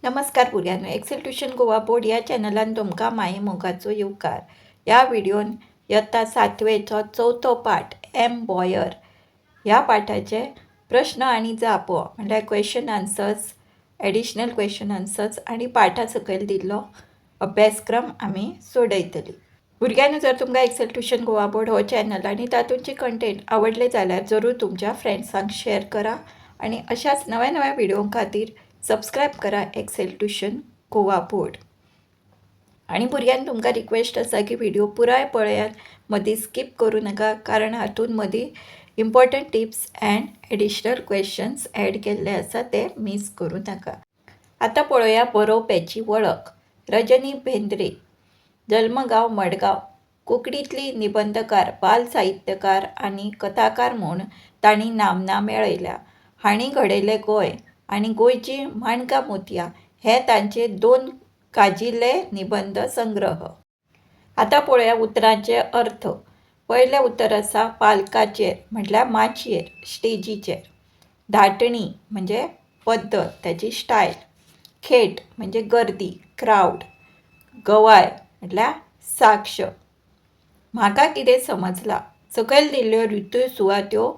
नमस्कार भुरग्यांनो, XL tuition Goa board ह्या चॅनलान तुमकां माये मोगाचो येवकार. ह्या व्हिडियोन यत्ता सातवेचो चवथो पाठ एम बॉयर ह्या पाठाचे प्रश्न आनी जापो, म्हणल्यार question answers, additional question answers आनी पाठा सकयल दिल्लो अभ्यासक्रम आमी सोडयतली. भुरग्यांनो, जर तुमकां एक्सेल ट्युशन गोवा बोर्ड हो चॅनल आनी तातूंचे कंटेंट आवडले जाल्यार जरूर तुमच्या फ्रेंड्सांक शेअर करा आनी अशाच नव्या नव्या व्हिडिओ खातीर सबस्क्रायब करा एक्सेल ट्युशन गोवा बोर्ड. आनी भुरग्यांक, तुमकां रिक्वेस्ट आसा की व्हिडिओ पुराय पळयात, मदीं स्कीप करूं नाका, कारण हातूंत मदीं important tips and additional questions add केल्ले आसा, ते मीस करूं नाका. आतां पळोवया बरोवप्याची वळख. रजनी भेंद्रे, जल्मगांव मडगांव. कोंकणींतली निबंदकार, बाल साहित्यकार आनी कथाकार म्हूण तांणी नामना मेळयल्या. हांणी घडयलें गोंय आनी गोंयचीं माणकां मोतयां हे तांचे दोन गाजिल्ले निबंद संग्रह. आतां पळोवया उतरांचे अर्थ. पयलें उतर आसा पालकाचेर, म्हटल्यार माचयेर, स्टेजीचेर. धाटणी म्हणजे पद्दत, ताची स्टायल. खेट म्हणजे गर्दी, क्रावड. गवाय म्हटल्यार साक्ष. म्हाका कितें समजलां? सकयल दिल्ल्यो रित्यो सुवात्यो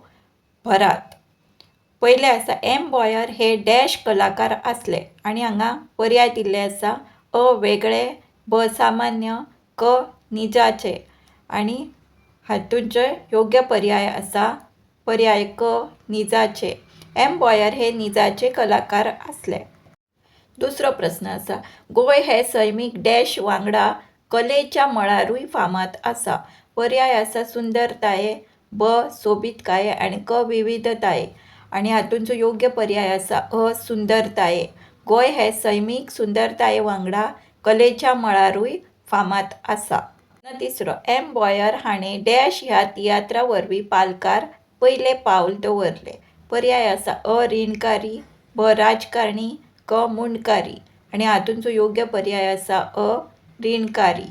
भरात. पयलें आसा, एम बॉयर हे डॅश कलाकार आसले. आनी हांगा पर्याय दिल्ले आसा: अ वेगळे, ब सामान्य, क निजाचे. आनी हातूंचे योग्य पर्याय आसा पर्याय क, निजाचे. एम बॉयर हे निजाचे कलाकार आसले. दुसरो प्रस्न आसा, गोंय हे सैमीक डॅश वांगडा कलेच्या मळारूय फामाद आसा. पर्याय आसा सुंदरताये, ब सोबीतकाये आनी क विविधताये. आनी हातूंचो योग्य पर्याय आसा अ, सुंदरताये. गोंय हे सैमीक सुंदरताये वांगडा कलेच्या मळारूय फामाद आसा. तिसरो, एम बॉयर हाणें डॅश ह्या तियात्रा वरवीं पालकार पयलें पावल दवरलें. पर्याय आसा अ रिणकारी, ब राजकारणी, क मुंडकारी. आनी हातूंचो योग्य पर्याय आसा अ, रिणकारी.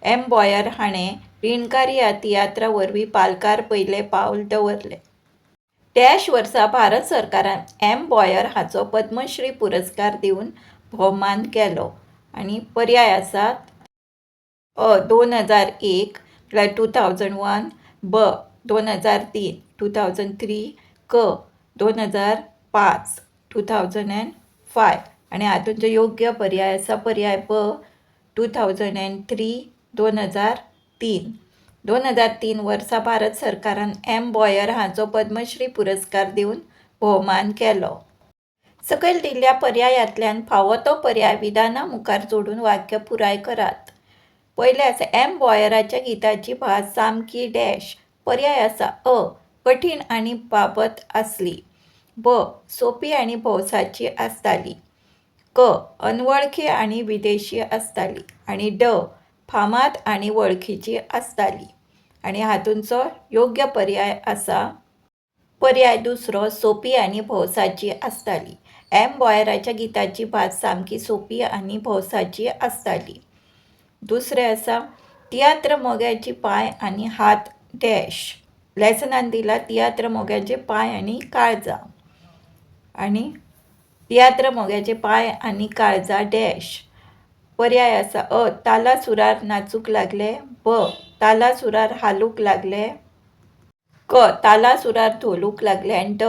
एम बॉयर हाणें रिणकारी ह्या तियात्रा वरवीं पालकार पयलें पावल दवरलें. डॅश वर्सा भारत सरकारान एम बॉयर हाचो पद्मश्री पुरस्कार दिवन भोवमान केलो. आनी पर्याय आसात अ 2001, म्हळ्यार 2001, ब 2003, 2003, क 2005, 2005. आनी हातूंचो योग्य पर्याय आसा पर्याय ब, 2003, 2003. 2003 वर्सा भारत सरकारान एम बॉयर हाचो पद्मश्री पुरस्कार दिवन भोवमान केलो. सकयल दिल्ल्या पर्यायांतल्यान फावो तो पर्याय विधाना मुखार जोडून वाक्य पुराय करात. पयलें आसा, एम बॉयराच्या गिताची भास सामकी डॅश. पर्याय आसा अ कठीण आनी बाबत आसली, ब सोपी आनी भौसाची आसताली, क अनवळखी आनी विदेशी आसताली आनी ड फामाद आनी वळखीची आसताली. आनी हातूंचो योग्य पर्याय आसा पर्याय दुसरो, सोपी आनी भौसाची आसताली. एम बॉयराच्या गिताची भास सामकी सोपी आनी भौसाची आसताली. दुसरें आसा, तियात्र मोग्याची पांय आनी हात डॅश. लेसनान दिला तियात्र मोग्याचे पांय आनी काळजां. आनी तियात्र मोग्याचे पांय आनी काळजां डॅश. पर्याय आसा अ ताला सुरार नाचूंक लागले, ब ताला सुरार हालूंक लागले, क ताला सुरार धोलूंक लागले आनी ड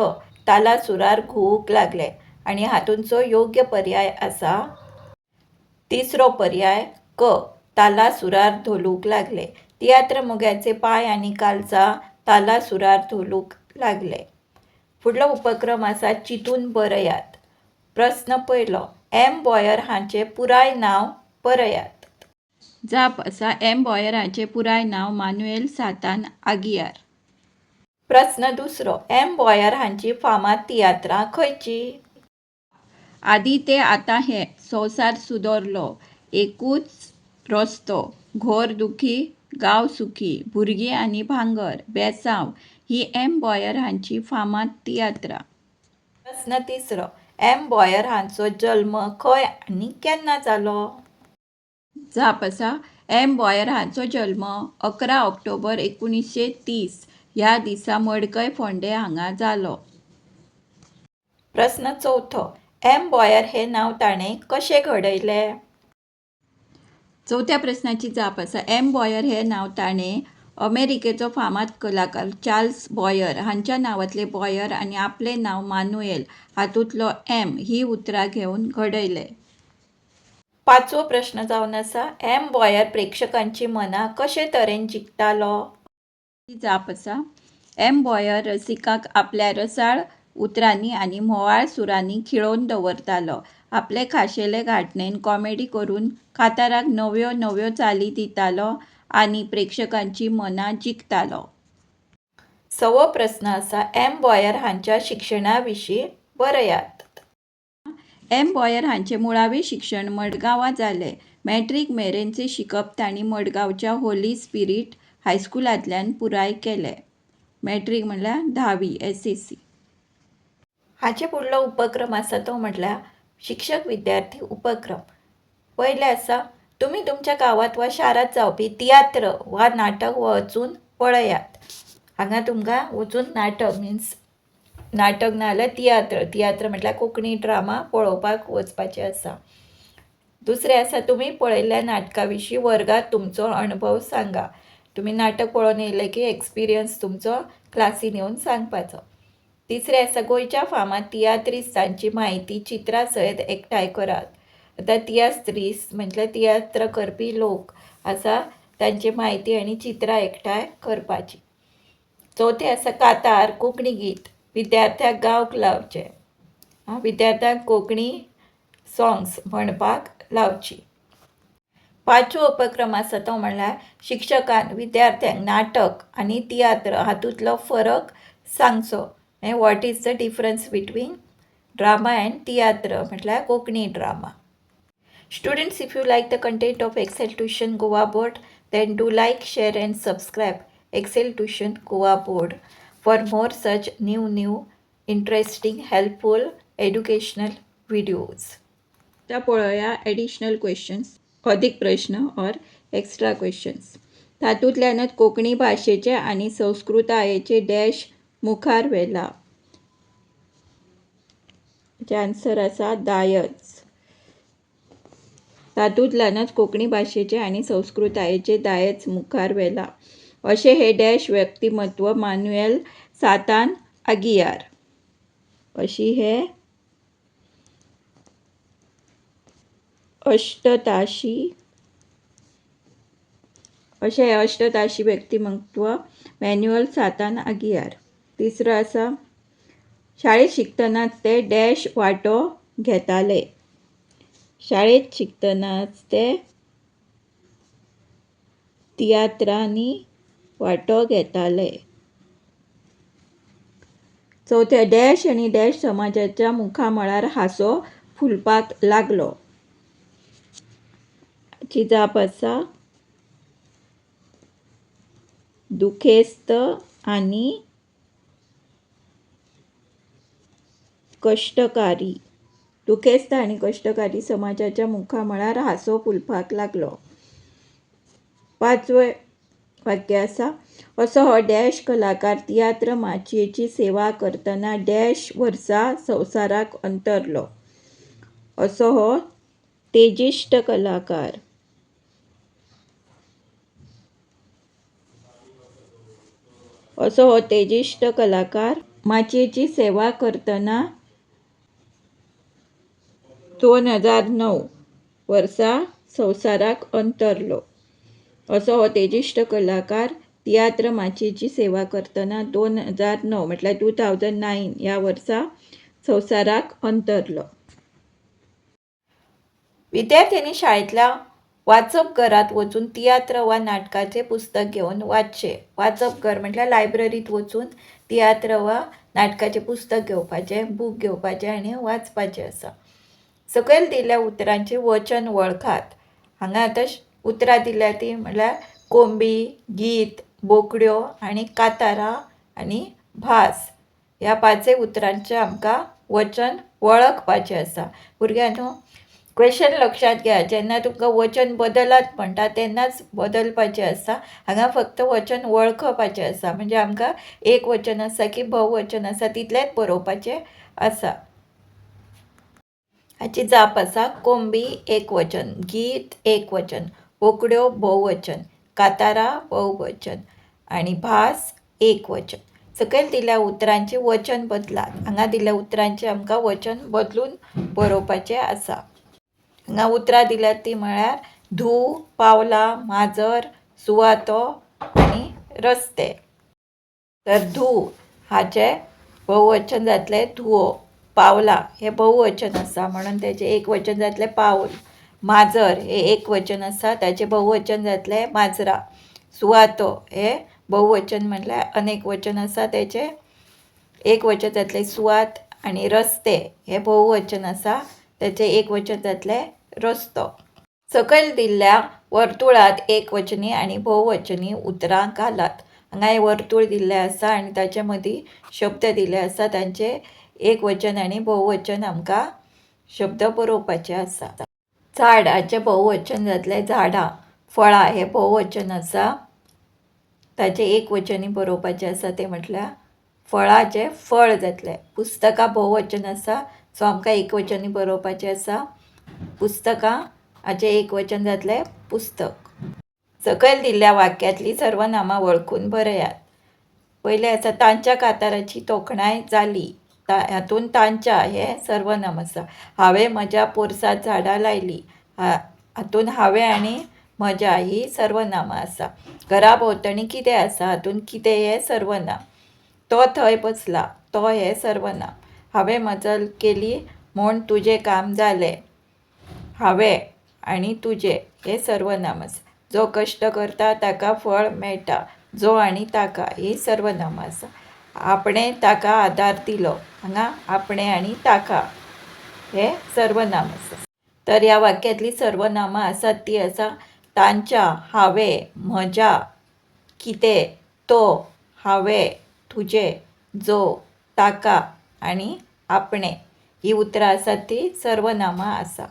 ताला सुरार घुवूंक लागले. आनी हातूंचो योग्य पर्याय आसा तिसरो पर्याय, क ताला सुरार धोलूंक लागले. तियात्र मोग्याचे पांय आनी काळजां ताला सुरार धोलूंक लागले. फुडलो उपक्रम आसा चिंतून बरयात. प्रस्न पयलो, एम बॉयर हांचें पुराय नांव बरयात. जाप आसा, एम बॉयर हांचें पुराय नांव मानुएल सांतान आगियार. प्रस्न दुसरो, एम बॉयर हांची फामाद तियात्रां खंयचीं? आदी ते आतां हे, संवसार सुदरलो, एकूच रस्तो, घोर दुखी गांव सुखी, भुरगीं आनी भांगर, बेसांव ही एम बॉयर हांची फामाद तियात्रां. प्रस्न तिसरो, एम बॉयर हांचो जल्म खंय आनी केन्ना जालो? जाप आसा, एम बॉयर हांचो जल्म 11 ऑक्टोबर 1930 ह्या दिसा मडकय फोंडें हांगा जालो. प्रस्न चवथो, एम बॉयर हें नांव ताणें कशें घडयलें? चवथ्या प्रस्नाची जाप आसा, एम बॉयर हें नांव ताणें अमेरिकेचो फामाद कलाकार चार्ल्स बॉयर हांच्या नांवांतलें बॉयर आनी आपलें नांव मानुएल हातूंतलो एम हीं उतरां घेवन घडयलें. पांचवो प्रस्न जावन आसा, एम बॉयर प्रेक्षकांचीं मनां कशे तरेन जिखतालो? जाप आसा, एम बॉयर रसिकांक आपल्या रसाळ उतरांनी आनी म्होंवाळ सुरांनी खिळोवन दवरतालो. आपले खाशेले धाटणेन कॉमेडी करून कांताराक नव्यो नव्यो चाली दितालो आनी प्रेक्षकांचीं मनां जिखतालो. सवो प्रस्न आसा, एम बॉयर हांच्या शिक्षणा विशीं बरयात. एम बॉयर हांचें मुळावें शिक्षण मडगांवां जालें. मॅट्रिक मेरेनचें शिकप तांणी मडगांवच्या होली स्पिरीट हायस्कुलांतल्यान पुराय केलें. मॅट्रिक म्हणल्यार धावी, एस एस सी. हाचे फुडलो उपक्रम आसा तो म्हटल्यार शिक्षक विद्यार्थी उपक्रम. पयलें आसा, तुमी तुमच्या गांवांत वा शारांत जावपी तियात्र वा नाटक वचून पळयात. हांगा तुमकां वचून नाटक, मिन्स नाटक नाजाल्यार तियात्र, तियात्र म्हटल्यार कोंकणी ड्रामा पळोवपाक वचपाचें आसा. दुसरें आसा, तुमी पळयल्ल्या नाटका विशीं वर्गांत तुमचो अणभव सांगा. तुमी नाटक पळोवन येयले की एक्सपिरियन्स तुमचो क्लासीन येवन सांगपाचो. तिसरें आसा, गोंयच्या फामाद तियात्रिस्तांची म्हायती चित्रां सयत एकठांय करात. आतां तियात्रिस्त म्हटल्यार तियात्र करपी लोक आसा, तांची म्हायती आनी चित्रां एकठांय करपाची. चवथें आसा, कांतार कोंकणी गीत विद्यार्थ्यांक गावंक लावचें. विद्यार्थ्यांक कोंकणी सोंग्स म्हणपाक लावची. पांचवो उपक्रम आसा तो म्हणल्यार शिक्षकान विद्यार्थ्यांक नाटक आनी तियात्र हातूंतलो फरक सांगचो. What is the difference between drama and tiatr, म्हटल्यार Konkani drama. Students, if you like the content of Excel Tuition Goa Board, then do like, share and subscribe Excel Tuition Goa Board for more such new new interesting, helpful, educational videos. आतां पळोवया additional questions, अदीक प्रश्न or extra questions. तातूंतल्यानच Konkani भाशेचें आनी संस्कृतायेचें dash मुखार व्हेलां. हाचें आन्सर आसा दायज. तातूंतल्यानच कोंकणी भाशेचें आनी संस्कृतायेचें दायज मुखार व्हेलां. अशें हें डॅश व्यक्तिमत्व मानुएल सांतान आगियार. अशी हे अश्टताशी अशें हें अश्टताशी व्यक्तिमत्व मॅन्युअल सांतान आगियार. तिसरो आसा, शाळेंत शिकतनाच ते डॅश वांटो घेताले. शाळेंत शिकतनाच ते तियात्रांनी वांटो घेताले. चवथें, डॅश आनी डॅश समाजाच्या मुखामळार हांसो फुलपाक लागलो. हाची जाप आसा, दुखेस्त आनी कश्टकारी. दुखेस्त आनी कश्टकारी समाजाच्या मुखामळार हांसो फुलपाक लागलो. पांचवें वाक्य आसा, असो हो डॅश कलाकार तियात्र माचयेची सेवा करतना डॅश वर्सा संवसाराक अंतरलो. असो हो तेजिश्ट कलाकार. असो हो तेजिश्ट कलाकार माचयेची सेवा करतना 2009 वर्सा संवसाराक अंतरलो. असो हो तेजिश्ट कलाकार तियात्र माचयेची सेवा करतना 2009 म्हटल्यार 2009 ह्या वर्सा संवसाराक अंतरलो. विद्यार्थ्यांनी शाळेंतल्या वाचपघरांत वचून तियात्र वा नाटकाचें पुस्तक घेवन वाचचें. वाचपघर म्हटल्यार लायब्ररींत वचून तियात्र वा नाटकाचें पुस्तक घेवपाचें, बूक घेवपाचें आनी वाचपाचें आसा. सकयल दिल्ल्या उतरांचें वचन वळखात. हांगा आतां उतरां दिल्या तीं म्हळ्यार कोंबी, गीत, बोकड्यो आनी कांतारां आनी भास. ह्या पांचय उतरांचें आमकां वचन वळखपाचें आसा. भुरग्यांनो, क्वेशन लक्षांत घेयात. जेन्ना तुमकां वचन बदलात म्हणटा तेन्नाच बदलपाचें आसा. हांगा फक्त वचन वळखपाचें आसा, म्हणजे आमकां एक वचन आसा की भोववचन आसा तितलेंच बरोवपाचें आसा. हाची जाप आसा कोंबी एकवचन, गीत एकवचन, बोकड्यो भोववचन, कातारां भोववचन आनी भास एकवचन. सकयल दिल्ल्या उतरांचें वचन बदलात. हांगा दिल्ल्या उतरांचें आमकां वचन बदलून बरोवपाचें आसा. हांगा उतरां दिल्यात ती म्हळ्यार धूव, पावलां, माजर, सुवातो आनी रस्ते. तर धूव हाचें भोववचन जातलें धुवो. पावलां हें भोववचन आसा म्हणून तेचें एक वचन जातलें पावल. माजर हें एक वचन आसा, ताचें भोववचन जातलें माजरां. सुवातो हें भोववचन म्हणल्यार अनेक वचन आसा, तेचें एक वचन जातलें सुवात. आनी रस्ते हें भोववचन आसा, तेचें एक वचन जातलें रस्तो. सकयल दिल्ल्या वर्तुळांत एकवचनी आनी भोववचनी उतरां घालात. हांगा हें वर्तुळ दिल्लें आसा आनी ताचे मदीं शब्द दिल्ले आसा, तांचे एक वचन आनी भोववचन आमकां शब्द बरोवपाचे आसा. झाड हाचें भोववचन जातलें झाडां. फळां हें भोववचन आसा, ताचें एक वचनी बरोवपाचें आसा, तें म्हटल्यार फळाचें फळ जातलें. पुस्तकां भोववचन आसा, सो आमकां एक वचनी बरोवपाचें आसा. पुस्तकां हाचें एक वचन जातलें पुस्तक. सकयल दिल्ल्या वाक्यांतलीं सर्वनामां वळखून बरयात. पयलें आसा तांच्या काताराची तोखणाय जाली. हातूंत तांच्या हें सर्वनाम आसा. हांवें म्हज्या पोरसांत झाडां लायलीं. हातूंत हांवें आनी म्हज्या ही सर्वनामां आसा. घरा भोंवतणी कितें आसा? हातूंत कितें हें सर्वनाम. तो थंय बसला. तो हें सर्वनाम. हांवें मजत केली म्हूण तुजें काम जालें. हांवें आनी तुजें हें सर्वनाम आसा. जो कश्ट करता ताका फळ मेळटा. जो आनी ताका ही सर्वनामां आसा. आपणें ताका आदार दिलो. हांगा आपणें आनी ताका हे सर्वनाम आसा. तर ह्या वाक्यांतलीं सर्वनामां आसात ती आसा तांच्या, हांवें, म्हज्या, कितें, तो, हांवें, तुजें, जो, ताका आनी आपणें ही उतरां आसात ती सर्वनामां आसा.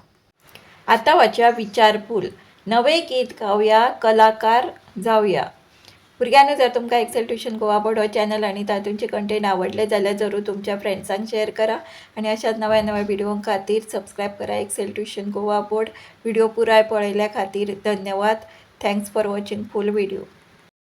आतां वाचया विचारपूल. नवें गीत गावया, कलाकार जावया. भुरग्यांनो, जर तुमकां एक्सेल ट्युशन गोवा बोर्ड हो चॅनल आनी तातूंचे कंटेंट आवडले जाल्यार जरूर तुमच्या फ्रेंड्सांक शेअर करा आनी अशाच नव्या नव्या व्हिडिओं खातीर सबस्क्रायब करा excel tuition Goa board. Video पुराय पळयल्या खातीर धन्यवाद. Thanks for watching full video.